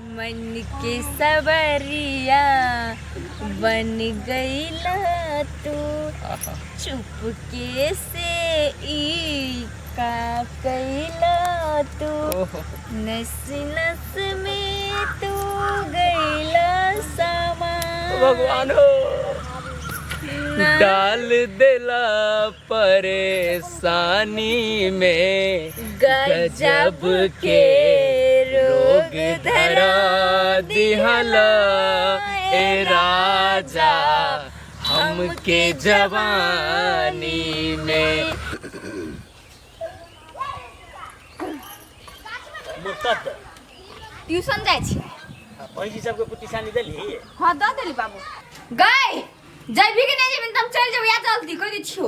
मन के सवरिया बन गईला तू, चुपके से ई का कैला तू, नस नस में तू गईला समा। भगवान हो, डाल देला परेशानी में, गजब के रोग धरा दिहला ए राजा हमके जवानी में। मुर्तद। ट्यूशन जाइ छी। भैंसी सबके कुत्ती देली? हाँ, दऽ देली बाबू। गई जैबी कि नहीं जेबी? हम चल जेबो या जल्दी कह दै छियो।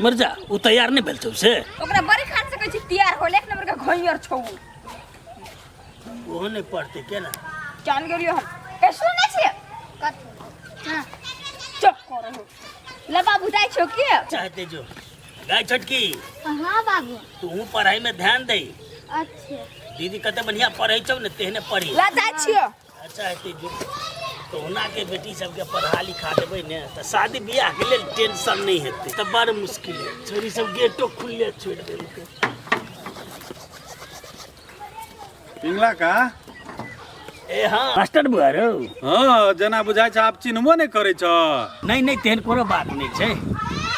मर जा, उ तैयार नहीं भेल छौ से? ओकरा बड़ी खान से कहै छी तैयार होले, एक नंबर के घइयर छौ। ओहो नहीं पढ़ते केना? जान गेलियो हम। ए, सुनै छियै? कथी? हाँ। चुप करो ले बाबू, जाइ छियो की? चाहते जो गाय छोटकी। हाँ बाबू। तू पढ़ाई में ध्यान दे। अच्छे। दीदी कते बढ़िया पढ़ै छौ ने, तेहने पढ़ी। ला जाइ छियो। अच्छा हेतै जो कहुना के बेटी सबके पढ़ा लिखा देबै ने तऽ शादी बियाह के लेल टेंशन नहि हेतै। तऽ बड़ मुश्किल है, छोरी सब गेटो खुलले छोड़ि देलकै। पिंगला का। ए हाँ मास्टर बुआ रौ। हाँ, जेना बुझाइ छै आब चिन्हबो नहि करै छ। नहि नहि, तेहन कोनो बात नहि छै।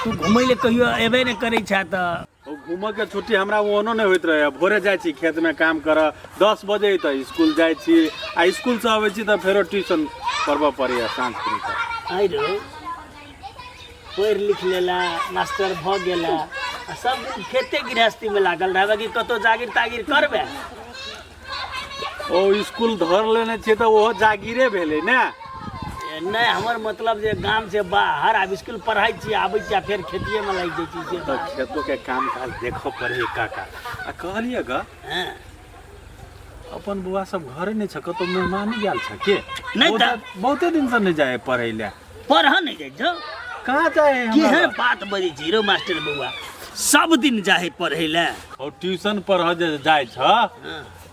तू घुमै लए कहियो एबे नहि करै छह तऽ। ओ घूमऽ के छुट्टी हमरा ओहनो नहि होइत रहै। भोरे जाइ छी खेतमे काम करऽ, 10 बजे तऽ स्कूल जाइ छी आ स्कूलसँ अबै छी तऽ फेरो ट्यूशन पढ़बऽ पड़ैए साँझ खुनी। आइ रौ, पढ़ि लिख लेला, मास्टर भऽ गेला आ सब दिन खेते गृहस्थीमे लागल रहबै कि कतहु जागीर तागीर करबै? ओ स्कूल धर लेने छियै तऽ ओहो जागीरे भेलै ने। ए, नहि, हमर मतलब जे गाम से बाहर आब स्कूल पढ़ाइ छी, आबै छी आ फेर खेतिएमे लागि जाइ छी से। तऽ बात। खेतो के काम काज देखऽ पड़े काका। आ कहलियै ग, अपन बौआ सब घरे नहि छ, कतौ मेहमानी गेल छ के? नहि। बहुते बहुते दिन से नहि जाइ पढ़ै लए। पढ़ऽ नहि जाइ छौ? कहाँ जाइ है हमरा केहन लग? बात बजै छी रौ मास्टर बौआ, सब दिन जाइ पढ़ै लए। ओ ट्यूशन पढ़ऽ जे जाइ छ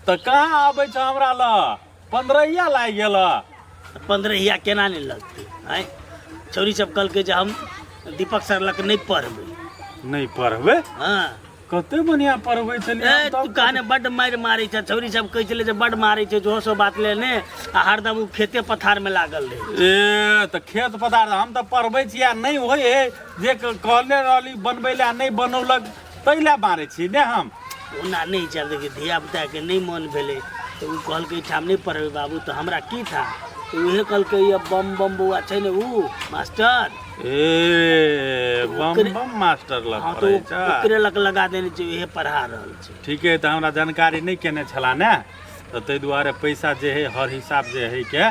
तऽ कहाँ आबै छ हमरा लग? पंद्रहिया लागि गेल। पंद्रहिया केना नहि लगतै? आँय, छौरी सब कहलकै जे हम दीपक सर लग नहि पढ़बै। नहि पढ़बै? हँ। कते बढ़िया पढ़बै छलियै ए हम तू तब। कहने बड्ड मारि मारै छै। छौरी सब कहै छलै जे बड्ड मारै छै, जोहो सब बात ले ने आ हरदम ओ खेते पथारमे लागल रहै। ए तऽ खेत पथार हम तऽ पढ़बै छी आ नहि होइ है जे कहने रहली बनबै लए आ नहि बनौलक ताहि लए मारै छी ने हम। ओना नहि छै। आब देखियौ, धिया पुताके नहि मन भेलै तऽ ओ कहलकै एहिठाम नहि पढ़बै बाबू, तऽ हमरा की था? तऽ उहे कहलकै ये बम बम बौआ छै ने उ मास्टर। ए बम बम मास्टर लग हाँ, तऽ पढ़ै छ? ओकरे लग लगा देने छै, उहे पढ़ा रहल छै। ठीके, तऽ हमरा जानकारी नहि केने छला ने, तऽ ताहि दुआरे पैसा जे है हर हिसाब जे है के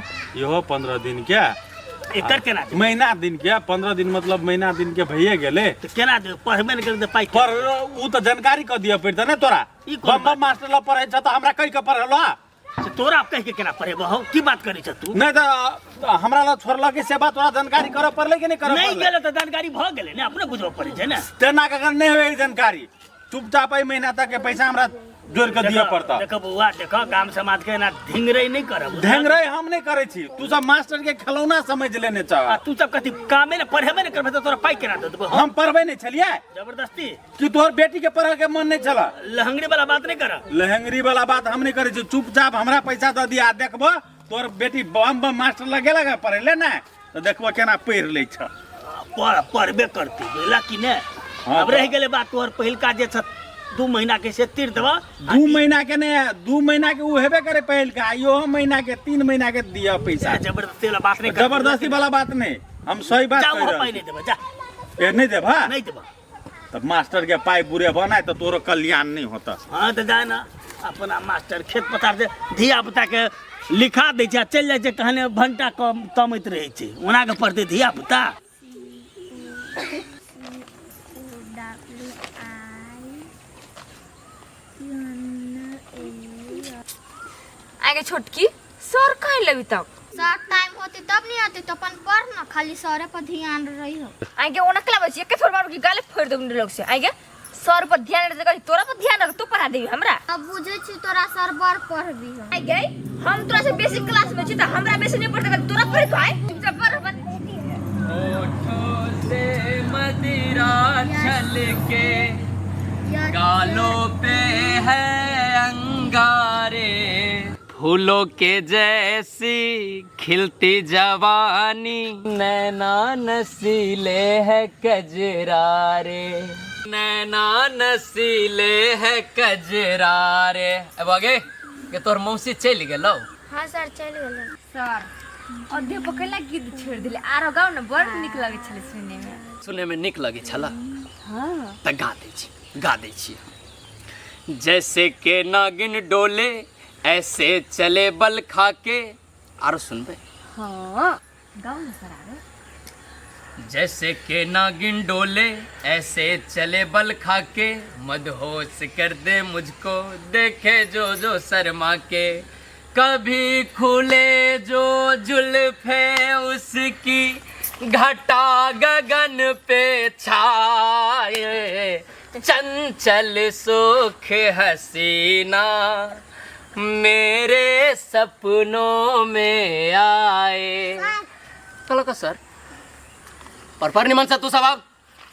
इहो 15 दिन के। एकर केना देबै? महीना दिन के, 15 दिन मतलब महीना दिन के भइए गेलै। तऽ केना देबै? पढ़बे नहि करबै तऽ पाइ पर उ तऽ जानकारी कऽ दिअ पड़तै ने तोरा। ई कोन बम बम बात? मास्टर लग पढ़ै छ तऽ हमरा कहि के पढ़ल। से तोरा कहि के केना पढ़ेबो हौ? की बात करै छ तू? नहि तऽ हमरा लग छोड़लक से बात तोरा जानकारी करऽ पड़लै कि नहि करऽ नहि पड़लै? गेलै तऽ जानकारी भऽ गेलै ने, अपने बुझबऽ पड़ै छै ने। तेना कऽ नहि होय जानकारी, चुपचाप एहि महीना तक के पैसा हमरा जोड़ि कऽ दिअ पड़ता। देखो बौआ, देखो, गाम समाज के एना ढिंगरै नहि करब। ढेंगरै हम नहि करै छी, तू सब मास्टर के खेलौना समझ लेने छ। आ तू सब कथी कामे ने पढ़ेबे ने करबे तऽ तोरा पाइ केना दऽ देबो हम? हम पढ़बै नहि छलियै? जबरदस्ती। कि तोहर बेटी के पढ़े के मन नहीं छला? लहंगड़ी वाला बात नहीं कर। लहंगरी वाला बात हम नहीं करे छी, चुपचाप हमरा पैसा दऽ दिया, देखबो तोहर बेटी बम बम मास्टर लगे लगे पढ़े ले ने तऽ देखबो केना पढ़ि लै छ। पढ़ पढ़बे करती, बुझला कि ने? हाँ, अब रह गेलै बात तोहर पहिलका जे छ 2 महीना के, से तीर देबा। 2 महीना के ने, 2 महीना के उ हेबे करे पहिलका, इहो महीना के 3 महीना के दिया पैसा। जबरदस्ती वाला बात नहीं कर। जबरदस्ती वाला बात नहीं, हम सही बात जा कहि ओहो रहल पाइ छी। नहीं देबा, जा। ए नहीं देबा? नहीं देबा। तब मास्टर के पाइ बुरेबो नहि तऽ तोरो कल्याण नहीं होता। हाँ तऽ जा ना, अपना मास्टर खेत पथार से धिया पुता के लिखा दै छै आ चलि जाइ छै, कहने भंटा कम तमैत रहै छै, ओना के पढ़तै धिया पुता? W I N A. आगे छोटकी सर कहीं लेबी तक? सर टाइम होते तब नहीं आते, तो अपन पढ़ ना, खाली सरे पर ध्यान रही हो। आगे ओना कला बची के थोड़ बार की गाले फोड़ देब लोग से। आगे सर पर ध्यान रख कथी तोरा पर ध्यान रख, तू पढ़ा देबी हमरा। अब बुझै छी तोरा सर बड़ पढ़बी हम। आइ गई, हम तोरा से बेसी क्लास में छी त हमरा बेसी नहीं पढ़ते, तोरा पढ़े तो आइ चुपचाप पढ़ अपन। होठों से मदिरा छलके, गालों पे है अंगारे, फूलों के जैसी खिलती जवानी, नैना नसीले है कजरारे, नैना नसीले है कजरारे। अब आगे के तोर मौसी चलि गेलौ? हाँ सर, चलि गेलै। सर, अध्यापक ला गीत छोड़ दिले, आरो गाउ न, बड़ नीक लगै छलै सुनै में। सुनै में नीक लगै छला? हाँ। तऽ गा दै छी, गा दै छी। जैसे के नागिन डोले ऐसे चले बल खा के। आरो सुनबै? हाँ, गाउ न सर आरो। जैसे के नागिन डोले ऐसे चले बल खा के, मदहोश कर दे मुझको देखे जो जो शर्मा के, कभी खुले जो जुल्फे उसकी घटा गगन पे छाए, चंचल सुख हसीना मेरे सपनों में आए। कहलक सर पर पर निमन से तू सब आब।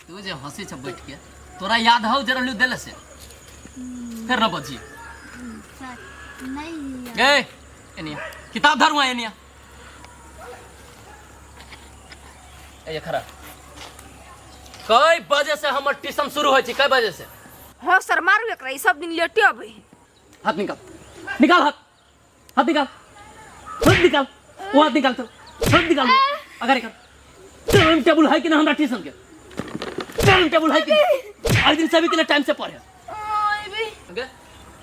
तू जे हंसी छ बैठ के, तोरा याद हौ जे रहलू देले से? फेर न बजिए। सर, नहीं। ए एनिया किताब धर वहाँ एनिया। ए खरा, कई बजे से हमर ट्यूशन शुरू होइ छै? कई बजे से? हाँ सर, मारू एकरा, ई सब दिन लेटे अबै है। हाथ निकाल, निकाल हाथ, हाथ निकाल, हाथ निकाल, वो हाथ निकाल, चल हाथ निकाल। अगर एक टाइम टेबुल है कि ना हमरा ट्यूशन के? टाइम टेबुल है कि नहीं? आज दिन सभी के टाइम से पढ़े ओके?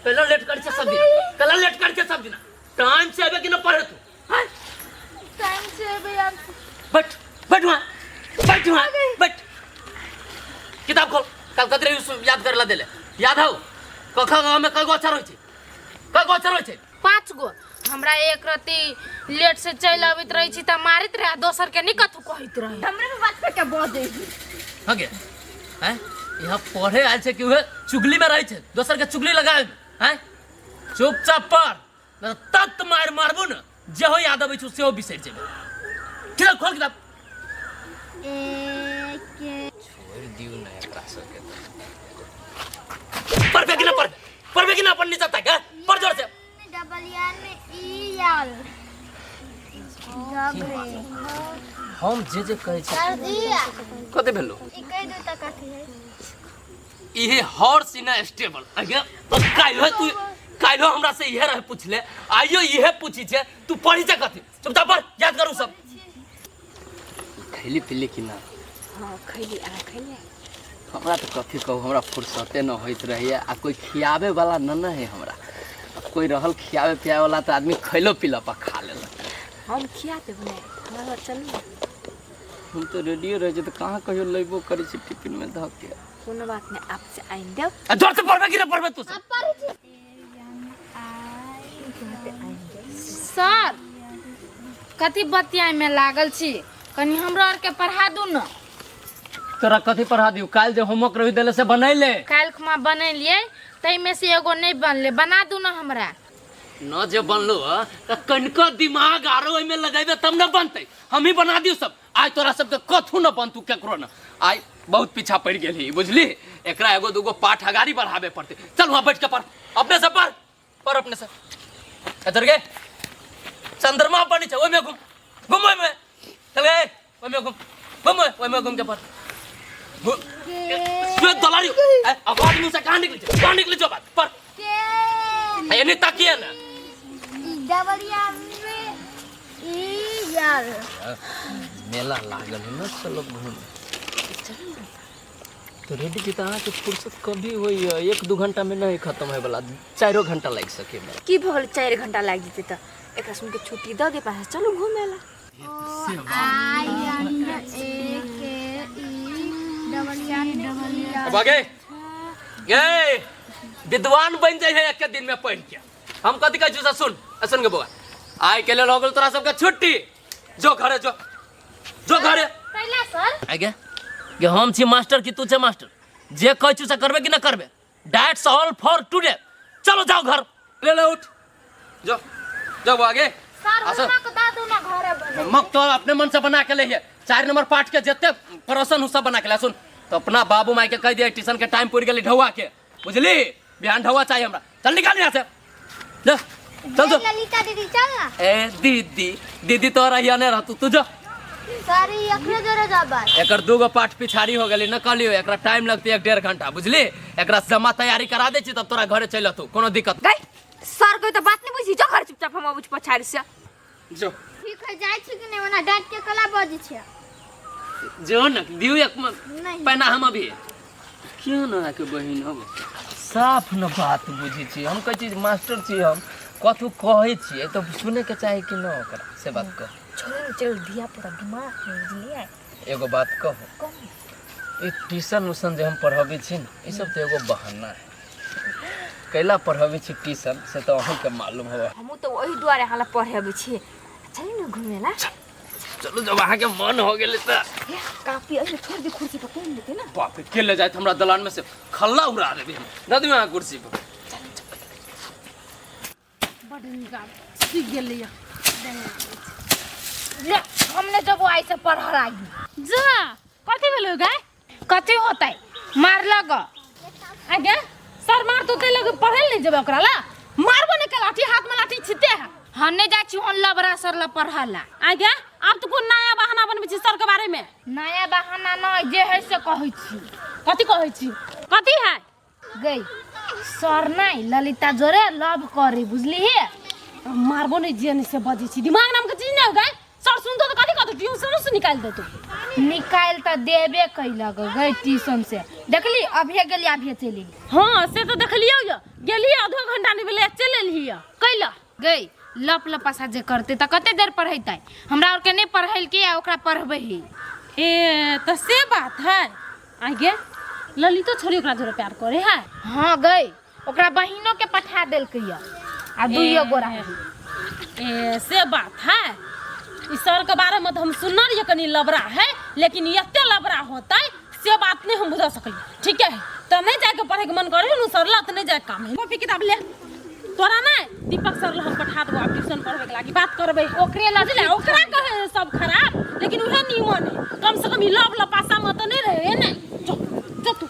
पहला लेट कर छे सब दिन, पहला लेट कर छे सब दिन। टाइम से आबे कि ना पढ़े तू? हाँ? टाइम से अबै यार। बैठ, बैठ वहाँ, बैठ वहाँ, बैठ। किताब खोल। कल कतरे याद करला देले, याद हौ? क ख ग में कय गो अक्षर होइ छै? कय गो अक्षर होइ छै? 5 गो। हमरा एक रति लेट से चलि अबैत रहै छी तऽ मारैत रहे, आ दोसर के नहि कथू कहैत रहे। हमरे पे बात पे के बजै है। हाँ गे, हैं? यहाँ पढ़े आयल छै कि उहे चुगली में रहै छै, दोसर के चुगली लगाए हैं? चुपचाप पढ़, नहीं तऽ तत मारि मारबू ने, जेहो याद अबै छौ सेहो बिसरि जेबै। किताब खोल, किताब एक। छोड़ि दियौ ने एकरा सबके। पढ़बे कि ना पढ़बे? पढ़बे कि ना? अपन नीचा तक हैं? पढ़ जोर से। Double N E L double. हम जे जे कहै छी। सर जी। कते भेलो? ई कहि दू तऽ कथी है? इहे हॉर्स इन स्टेबल। अगे काल्हि तू, काल्हि हमरा से इहे रहे पूछले, आइयो इहे पूछी छे। तू पढ़ी छे कथी? चुपचाप पढ़, याद करू सब। खैली पीली कि ना? हाँ, खैली। अहाँ खैली? हमरा तऽ कथी कहू, हमरा फुर्सते न होइत रहैया आ कोई खियाबे वाला न न है हमरा। आ कोई रहल खियाबे पियाबे वाला तऽ आदमी खैलो पीलक आ खा लेलक। हम खिया देब ने, हमरा साथ चलू ने। हम तऽ रेडियो रहै छै तऽ कहाँ कहियो लेबो करै छी टिफिन में धऽ के। कोनो बात नहीं, आप से आइन देब। आ जोर से पढ़बे कि ना पढ़बे तू सब? सर, कथी बतियाय में लागल छी? कनी हमरो आरके पढ़ा दू न। तोरा कथी पढ़ा दियौ? काल्हि जे होमवर्क रही देले से बनैले? काल्हि खुमा बनेलियै, ताहिमे से एगो नहि बनलै, बना दू न हमरा। न जे बनलो ह तऽ कनिको दिमाग आरो ओहिमे लगेबे तब न बनतै। हम ही बना दियौ सब। आइ तोरा सबके कथू न बनतू, केकरो न। आइ बहुत पीछा पड़ि गेल ही, बुझली? एकरा एगो दूगो पाठ अगाड़ी बढ़ाबे पड़तै। चल वहाँ बैठ के पढ़, अपने से पढ़, पढ़ अपने से। इधर गे चंद्रमा बनी छै, ओहिमे घुम, घुम ओहिमे। चल गे ओहिमे घुम, घुम ओहिमे, घुम के पढ़। श्वेत दलाली, ए, आवाज मुंह से कहाँ निकली छै? कहाँ निकली छौ बात? पढ़। के एने ताकिए ना। Double N E L. मेला लागल है ना, चलो घूमे। तो रेडी जी, तऽ अहाँके फुर्सत कभी होइए? 1-2 घंटा में नहीं खत्म होय वाला, 4 घंटा लागि सके। की भऽ गेलै 4 घंटा लागि जेतै तऽ? एकरा सुन के छुट्टी दऽ दे पास, चलू घूमे ला। I N A K E double N double L. अब आगे गे विद्वान बन जाइ है एक दिन में पढ़ के। हम कथी कहै छी से सुन, आ सुन के बौआ, आइ के लेल हो गेल तोरा सबके छुट्टी। जो घरे जो, जो घरे। कैला सर? आगे गे, हम छी मास्टर कि तू छे मास्टर? जे कहै छी से करबे कि न करबे? That's all for today. चलो जाओ घर। ले ले उठ, जो जो आगे। सर, आ, सर। होमवर्क दऽ दू ना घरे बना। होमवर्क तो अपने मन से बना के ले है। 4 नंबर पाठ के जते प्रश्न हो सब बना के ले। सुन तो अपना बाबू माई के कह दिया ट्यूशन के टाइम पूरी गेली ढौआ के, बुझली? बिहान ढौआ चाहिए हमरा। चल निकाल यहाँ से, जा चल जो। ललिता दीदी चल ना। ए दीदी, दीदी तोरा यहाँ नहीं रहतू, तू जो। सारी अखने जोरे जाबा। एकर दूगो पाठ पिछाड़ी हो गेली न कहलियो, एकरा टाइम लगते 1-1.5 घंटा, बुझली? एकरा जमा तैयारी करा दे छी तब तोरा घरे चल अतू, कोनो दिक्कत। गई सर कोई तो बात नहीं बुझी, जो घर चुपचाप हम अबुझ पछाड़ी से। जो ठीक है, जाइ छी कि नहीं? ओना डांट के कला बजै छै। जो न दियो एक नहीं। पैना हम अभी क्यों न आके बहिन हम साफ न बात बुझी छी। हम कहै छी मास्टर छी, हम कथू कहै छियै तऽ सुने के चाही कि न ओकरा, से बात कह। छोड़ो न, चल धिया पुता दिमाग में बुझलियै। एगो बात कहू, ई ट्यूशन उशन जे हम पढ़बै छी ने, ई सब तऽ एगो बहाना है। कैला पढ़बै छी ट्यूशन से तऽ अहूँके मालूम होबे। हमहूँ तऽ ओहि दुआरे अहाँ लग पढ़े अबै छी। चलू ने घूमे ला। चलू, जब अहाँके मन हो गेलै तऽ। हे, कापी अरे छोड़ दे, कुर्सी पर कोन लेते ना। बाप रे, के ले जाइत हमरा दलान में से खल्ला उड़ा देबी हम। दऽ दियौ अहाँ कुर्सी पर। बड नीक आब सीख गेलियै। ले हमने जब आई से पढ़ल आई जा। कथी भेलो गाय? कथी होतै, मार लग आगे सर मार तो ते लग पढ़ल नहीं जेबे ओकरा ला। मारबो ने के लाठी, हाथ में लाठी छिते है। हम नहीं जाइ छी हन लबरा सर ला पढ़ला। आगे आब तो कोन नया बहाना बनबै छी सर के बारे में? नया बहाना नहीं, जे है से कहै छी। कथी कहै छी? कथी है गई? सर नहीं ललिता जोरे लव करे, बुझली? हे मारबो नहीं जे नहीं से बजै छी। दिमाग नाम के चीज नहीं हो गई। सर सुनतो तो कथी कहतो? ट्यूशन से निकाल देतो। निकाल त देबे कैलक गई ट्यूशन से। देखली अभिये गेली अभिये चली। हाँ से तो देखलियो यो, गेली आधो घंटा नहीं भेलै चलि एलही कैला गई। लप लपासा जे करते त कते देर पढ़ैतै? हमरा और के नहीं पढ़ैल के आ ओकरा पढ़बै ही। ए त से बात है। आगे ललितो छोरी ओकरा जोरे प्यार करे है। हाँ गई, ओकरा बहिनो के पठा देलकै या आ दुइयो गोरा है। ए से बात है। ई सर के बारे में तो हम सुनने रहिए कनी लबरा है, लेकिन एते लबरा होता है से बात नहीं हम बुझा सकलिए। ठीक है तो नहीं जाके पढ़े के मन करे नु सर ला तो नहीं जाके काम है। कॉपी किताब ले तोरा नहीं दीपक सर ला हम पठा देबो। आब ट्यूशन पढ़बे के लागी बात करबे ओकरे ला। बुझले ओकरा कहे सब खराब, लेकिन उहे नीमन है। कम से कम ई लब लपासा में तो नहीं रहे ने। जो जो तू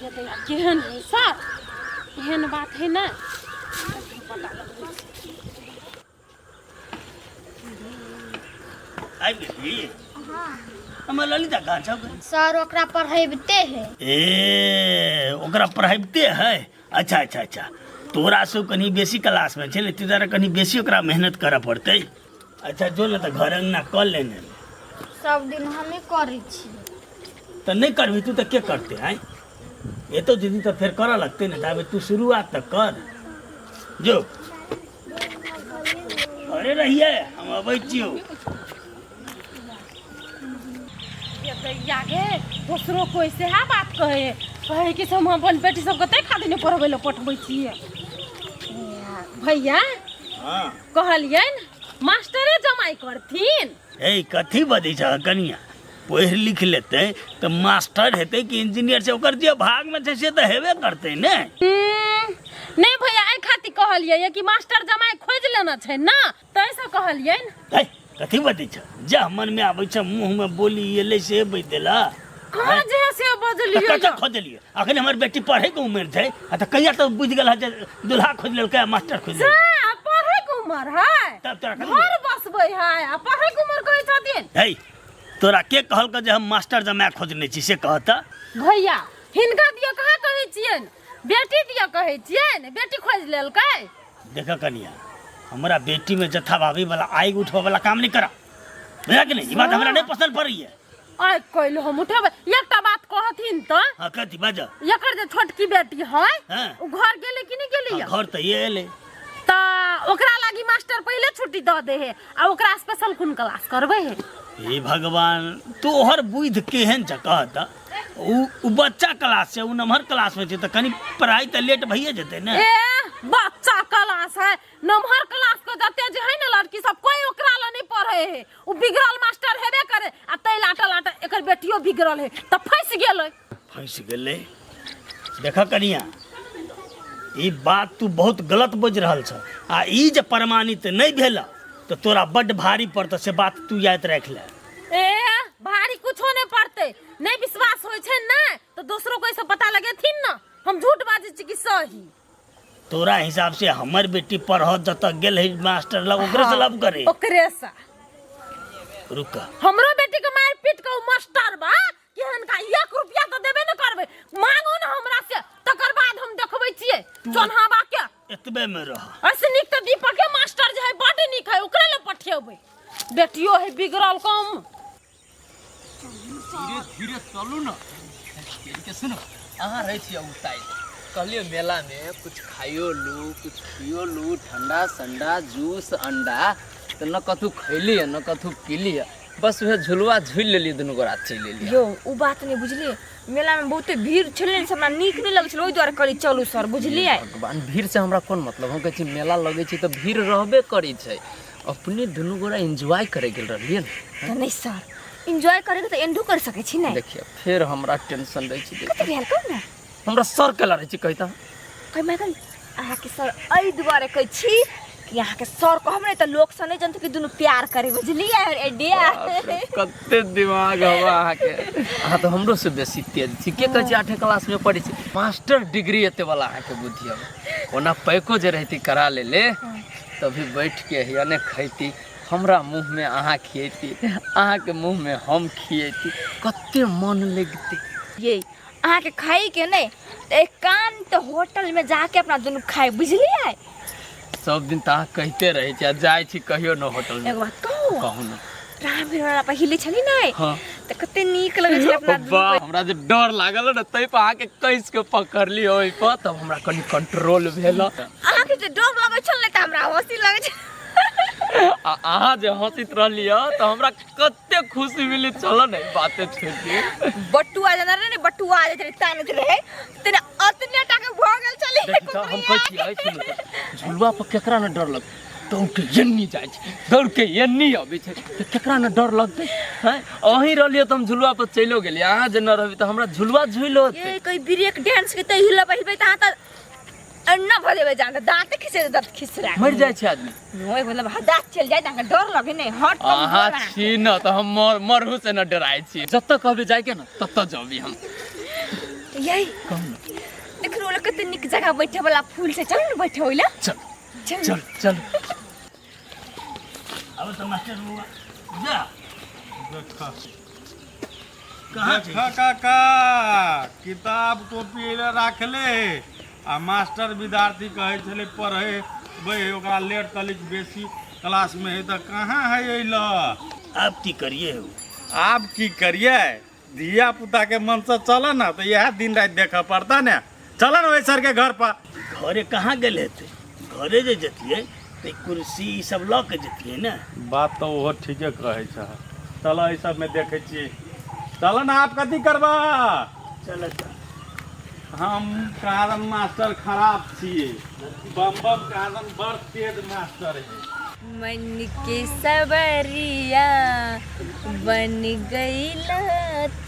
ये तो यार केहन है सर, एहन बात है ना पता लगबै छै। आबि गेली हमर ललिता कहाँ छौ गे? सर ओकरा पढ़ैबते है। ए ओकरा पढ़ैबते है? अच्छा अच्छा अच्छा, तोरा से कनी बेसी क्लास में छै ने, ताहि दुआरे कनी बेसी ओकरा मेहनत करऽ पड़तै। अच्छा जो ने तऽ घर अंगना कऽ लेने। सब दिन हमे करै छी। तऽ नहि करबही तू तऽ के करतै? आँय एतौ दीदी तऽ फेर करऽ लगतै ने, ताबे तू शुरुआत तऽ कर। जो घरे रहिए, हम अबै छियौ। दैया गे, दोसरो कोइ सेहा बात कहे कहे कि से हम अपन बेटी सबके तै खातिर नहि पढ़बै लए पठबै छियै। भैया हाँ कहलियनि मास्टरे जमाइ करथिन। ए कथी बजै छह कनिया? पढ़ि लिख लेतै तऽ मास्टर हेतै कि इंजीनियर छै, ओकर जे भागमे छै से तऽ हेबे करतै ने। नहि भैया, एहि खातिर कहलियै कि मास्टर जमाइ खोजि लेना छै ने, ताहिसँ कहलियनि। है कथी बजै छ? जह मनमे आबै छ मुँहमे बोली एलै से बजि देला। कहाँ जे है से बजलियै कतऽ खोजलियै? अखन हमर बेटी पढ़ैके उमेर छै आ तऽ कहिया तऽ बुझि गेल जे दुल्हा खोजि लेलकै आ मास्टर खोजि लेलकै। पढ़ैके उमर है तब तोरा कथी घर बसबै है आ पढ़ैके उमर कहै छथिन। है तोरा के कहलक जे हम मास्टर जमाए खोजने छी से कहत? भैया हिनका दिया कहाँ कहै छियनि, बेटी दिया कहै छियनि, बेटी खोजि लेलकै। देख कनिया, हमरा बेटी में जत्था भाभी वाला आगि उठबै वाला काम नहीं करा, बुझला कि नहीं? ई बात हमरा नहीं पसंद पड़ैया। आइ कैल हम उठेबै। एकटा बात कहथिन तऽ? हाँ कथी बाज। एकर जे छोटकी बेटी है हाँ। उ घर गेलै कि नहि गेलै? हाँ, घर तऽ ये एलै। तऽ ओकरा लागी मास्टर पहिले छुट्टी दऽ दे है आ ओकरा स्पेशल कोन क्लास करबै है? हे भगवान, तोहर बुद्धि केहन छ कह तऽ? उ बच्चा क्लास छै, उ नमहर क्लास में छै, तऽ कनि पढ़ाई तऽ लेट भइए जेतै ने। ए बच्चा क्लास है नमहर क्लास के जते जे है ने लड़की सब कोई ओकरा ला नहीं पढ़े है, उ बिगड़ल मास्टर हेबे करे आ तै लाटा लाटा एकर बेटियो बिगड़ल है तऽ फँसि गेलै। फँसि गेलै। देख कनिया, ई बात तू बहुत गलत बजि रहल छ आ ई जे प्रमाणित नहि भेल तऽ तोरा बड्ड भारी पड़तौ, से बात तू याद राखि ले। ए भारी कुछो नहि पड़तै, नहि विश्वास होइ छै ने तऽ दोसरो कोइ से पता लगेथिन ने हम झूठ बाजै छी कि सही। तोरा हिसाब से हमर बेटी पढ़त जतऽ गेल है मास्टर लग ओकरे से लव करे? ओकरे से। रुक, हमरो बेटी के मारि पीट के ओ मास्टर बा कि हनका 1 रुपया तो देबे न करबै, मांगो न हमरा से तकर बाद हम देखबै छियै चोन्हाबा के। एतबे में रह। ऐसे नीक तऽ दीपके मास्टर जे है बड नीक है, ओकरे लग पठेबै। बेटियो है बिगड़ल कम। धीरे धीरे चलू न के सुनो, अहाँ रहै छियै उताइ कहलियै मेला में कुछ खाइयो लू कुछ पियो लू, ठंडा संडा जूस अंडा तऽ न कथू खैली न कथू पीली, बस उहे झुलुआ झूलि लेलियै दुनू गोरा चलि एलियै। यौ उ बात नहीं बुझलियै, मेला में बहुते भीड़ छलै से हमरा नीक नहीं लगै छलै, ओहि दुआरे कहली चलू सर बुझलियै। भगवान भीड़ से हमरा कोन मतलब, हम कहै छी मेला लगै छै तऽ भीड़ रहबे करै छै, अपने दुनू गोरा एन्जॉय करे गेल रहलियै ने। तऽ नहीं सर एन्जॉय करे के तऽ एंडो कर सकै छी ने। देखियौ फेर हमरा टेंशन रहै छै। कते भेल कहू ने। हमरा सर केला रहै छै कहिता। कहि माइकल अहाँके सर एहि दुआरे कहै छी कि अहाँके सर कहब ने तऽ लोक सब नहि जनतै कि दुनू प्यार करे बुझलियै आइडिया। कते दिमाग हवा अहाँके, अहाँ तऽ हमरो से बेसी तेज छी। के कहै छी आठे क्लास में पढ़ै छी, मास्टर डिग्री एते वाला अहाँके बुद्धि हवा। ओना पैको जे रहती करा लेले तभी बैठ के याने खैती, हमरा मुँह में अहाँ खियैती, अहाँके मुँह में हम खियैती, कते मन लगतै। ये अहाँके खाइ के नहि तऽ एकांत होटल में जाके अपना दुनू खाइ बुझलियै। सब दिन तऽ अहाँ कहिते रहै छी आ जाइ छी कहियो न होटल में। एगो बात कहू? कहू न। रामवीर वाला पहिले छली ने? हाँ। तऽ कते नीक लगै छलै अपना दुनू। वाह, हमरा जे डर लागल ने ताहि पर अहाँके कसि के पकड़ली ओहि पर, तब हमरा कनि कंट्रोल भेल। अहाँके जे डर लगै छल ने तऽ हमरा हँसी लगै छल। आ अहाँ जे हँसैत रहलियै तऽ हमरा कते खुशी मिली। चल ने बाते छोड़ि दियौ। बटुआ जेना रहै ने, बटुआ जे छलै तानैत रहै तेना अतने टा के भऽ गेल छलै। देखी तऽ हम कहै छियै सुनू तऽ, झुलुआ पर केकरा ने डर लगतै? दौड़ के एन्नी जाइ छै, दौड़ के एन्नी अबै छै, तऽ केकरा ने डर लगतै? हैं अहीं रहलियै तऽ हम झुलुआ पर चलियो गेलियै, अहाँ जे न रहबै तऽ हमरा झुलुआ झुलि होतै। ये कोई ब्रेक डांस के तऽ हिलबै हिलबै तऽ अहाँ तऽ अन्ना भऽ जेबै जान, दाँत खिसे दाँत खिसरा मरि जाइ छै आदमी। ओए मतलब दाँत चलि जाइ तऽ अहाँके डर लगे नहि हट कम अहाँ डर। छी न तऽ हम मरहु से न डराइ छी, जतऽ कहबै जाइके न ततऽ जबी हम। यही कहू न। देखियौ ओला कते नीक जगह बैठे वाला फूल छै, चलू ने बैठे ओइला। चल चल चल चल। अब तऽ मास्टर बौआ जा कहाँ छै? देख काका किताब कॉपी एले राखले आ मास्टर विद्यार्थी कहै छलै पढ़े बे ओकरा लेट तलिक बेसी क्लास में है तऽ कहाँ है अइला। आब की करिए हो? आब की करिए, धिया पुता के मन से चल ना तऽ इएह दिन राति देखऽ पड़ता ने। चल ना ओहि सर के घर पर। घरे कहाँ गेल हेतै? घरे जे जतियै तऽ कुर्सी ई सब लऽ के जतियै ने। बात तऽ ओहो ठीके कहै छह। चल एहि सबमे देखै छियै। चल ना आब कथी करबा? चल चल। हम कारण मास्टर खराब छियै, बम बम कारण बड़ तेज मास्टर है। मन के सवरिया बन गईला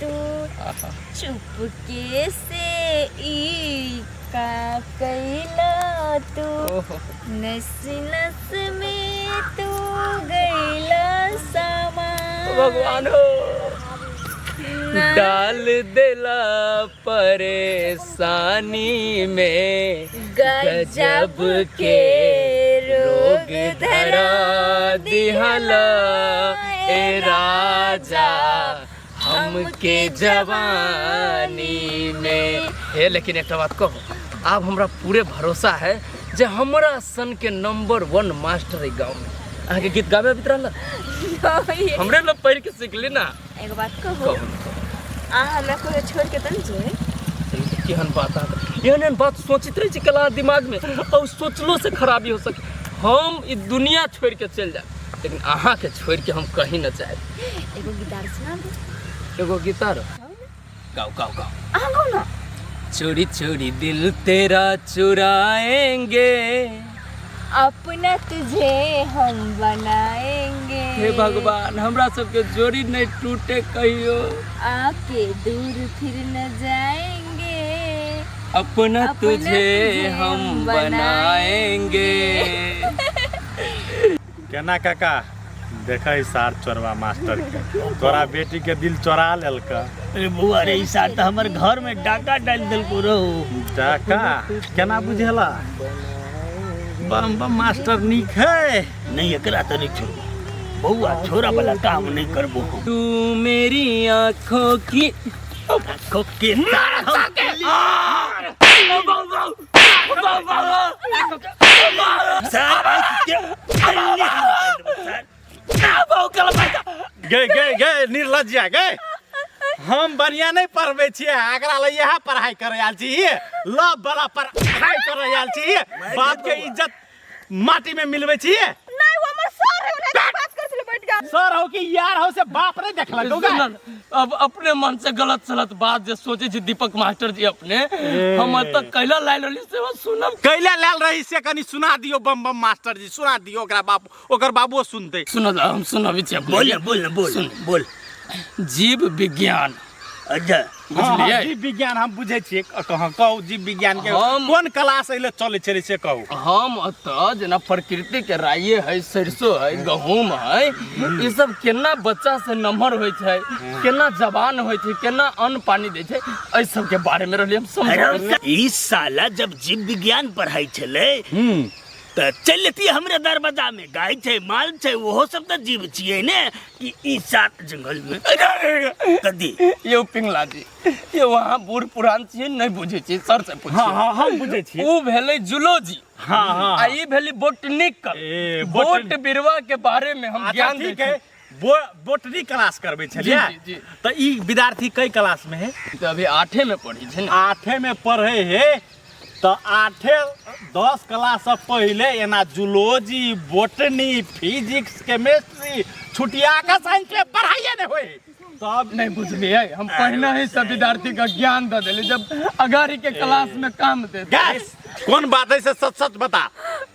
तू, चुपके से ई का कैला तू, नस नस में तू गईला समा। भगवान हो डाल देला परेशानी में, गजब के रोग धरा दिहला ए राजा हमके जवानी में। हे लेकिन एक बात कहू, आब हमरा पूरे भरोसा है जे हमरा सन के नंबर 1 मास्टर है गाँव में। अहाँके गीत गाबे अबैत रहल? हमरे लोग पढ़ के सीखली ना। एगो बात कहू? कहू। अहाँ हमरा कोई छोड़ के तऽ नहि जेबै? केहन बात अहाँ एहन एहन बात सोचैत रहै छी कला दिमाग में, और सोचलो से खराबी हो सके। हम ई दुनिया छोड़ के चलि जायब, लेकिन अहाँ के छोड़ के हम कहीं न जायब। एगो गिटार सुना दू। एगो गिटार? गाओ गाओ गाओ। अहाँ गाओ ना। चोरी चोरी दिल तेरा चुराएंगे, अपना तुझे हम बनाएंगे। हे भगवान, हमरा सबके जोड़ी नहीं टूटे कहियो। आके दूर फिर न जाएंगे, अपना अपना तुझे तुझे हम हम बनाएंगे। केना काका देखै सार चोरवा मास्टर के, तोरा बेटी के दिल चोरा लेलक। अरे बउआ रे, ई सार तऽ हमर घर में डाका डालि देलको रहो। डाका केना बुझेला? बम बम मास्टर नीक है। नहीं, एकरा तऽ नहीं छोड़बो बउआ, छोरा वाला काम नहीं करबो हम। तू मेरी आँखों की आँखों के तारा हम सर, आँख के अल्ले हम कर देबो सर। गे गे गे निर्लज्जा गे, हम बढ़िया नहीं पढ़बै छियै, एकरा लए इएह पढ़ाई करे आयल छी, लव वाला पढ़ाई करे आयल छी, बाप के इज्जत माटी में मिलबै छी। नहीं, वो हमर सर है, ओकरा से बात कर छले बैठ के। सर हो कि यार हो से बाप नहीं देखलक सुन, अब अपने मन से गलत सलत बात जे सोचे छी दीपक मास्टर जी अपने, हम एतऽ कैला लायल रहली से वो सुनब। कैला लायल रही से कनी सुना दियो बम बम मास्टर जी, सुना दियो, ओकरा बाप ओकर बाबुओ सुनतै। सुन, हम सुनबै छी अपने। बोल ना, बोल ना, बोल सुन। बोल। जीव विज्ञान। अच्छा। बुझलियै? हाँ, जीव विज्ञान हम बुझै छियै। कहाँ कहू जीव विज्ञान के कोन क्लास अइले चलै छलै से कहू। हम एतऽ जेना प्रकृति के राइए है, सरसों है, गहूम है, ई सब केना बच्चा से नमहर होइ छै, केना जवान होइ छै, केना अन्न पानी दै छै, एहि सब के बारे में रहलियै हम समझबै। अरे ई साला जब जीव विज्ञान पढ़ाई छलै तऽ चलि लेतियै हमरे दरवाजा में, गाय छै, माल छै, ओहो सब तऽ जीव छियै ने, कि ई सात जंगल में कदी। यौ पिंगला जी, यौ अहाँ बूढ़ पुरान छियै, नहीं बुझै छियै, सर से पुछियौ। हाँ हाँ हम बुझै छियै। ऊ भेलै जूलॉजी। हाँ हाँ। आ ई भेलै बोटनिकल। ए, बोट बिरवा के बारे में हम अच्छा, ज्ञान दै ठीक है, छी। बोटनी क्लास करबै छलियै। जी, जी, जी। तऽ ई विद्यार्थी कई क्लास में है? तऽ अभी आठे में पढ़ै छै ने। आठे में पढ़े है तऽ 8-10 क्लास से पहले एना जूलॉजी, बोटनी, फिजिक्स, केमिस्ट्री छुटिया का साइंस में पढ़ाइए नहीं होए तब। नहीं बुझलियै, हम पहिने ही सब विद्यार्थी के ज्ञान दऽ देली, जब अगाड़ी के क्लास में काम दे। गैस कोन बात है से सच सच बता।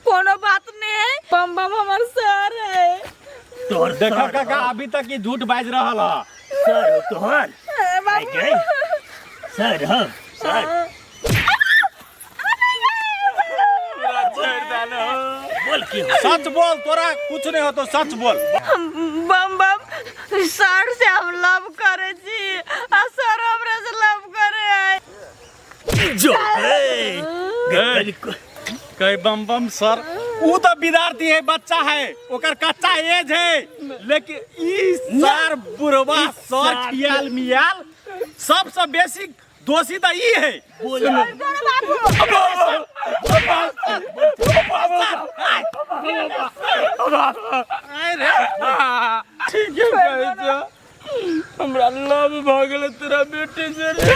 कोनो बात नहीं है, बम बम हमर सर है। तोहर देखा सर काका अभी तक ई झूठ बाजि रहल है। सर हो तोहर? बाबू। आइ सर हो सर, बोल की हो? सच बोल, तोरा कुछ नहीं होतो, सच बोल। बम बम सर से हम लव करे छी आ सर हमरा से लव करे है। जो हे कहे बम बम सर, ऊ तो विद्यार्थी है, बच्चा है, ओकर कच्चा एज है, लेकिन ई सर बुढ़वा सर खियाल मियाल सबसे बेसी दोषी तो ई है। ठीक है कहै छौ, हमरा लव भऽ गेलै तोरा बेटी से रे।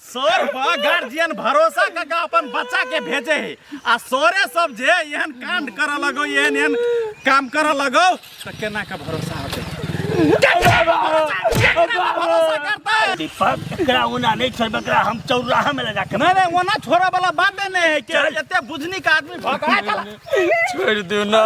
सर पर गार्जियन भरोसा कऽ के अपन बच्चा के भेजे है आ सरे सब जे एहन कांड करऽ लगो, एहन एहन काम करऽ लगो तऽ केना के भरोसा होतै? भरोसा करतै? दीपक, एकरा ओना नहीं छोड़बै, एकरा हम चौराहा में लगा के। नहीं नहीं, ओना छोड़ऽ वाला बाते नहीं है कि एते बुझनी के आदमी भऽ के छोड़ि दियौ ना।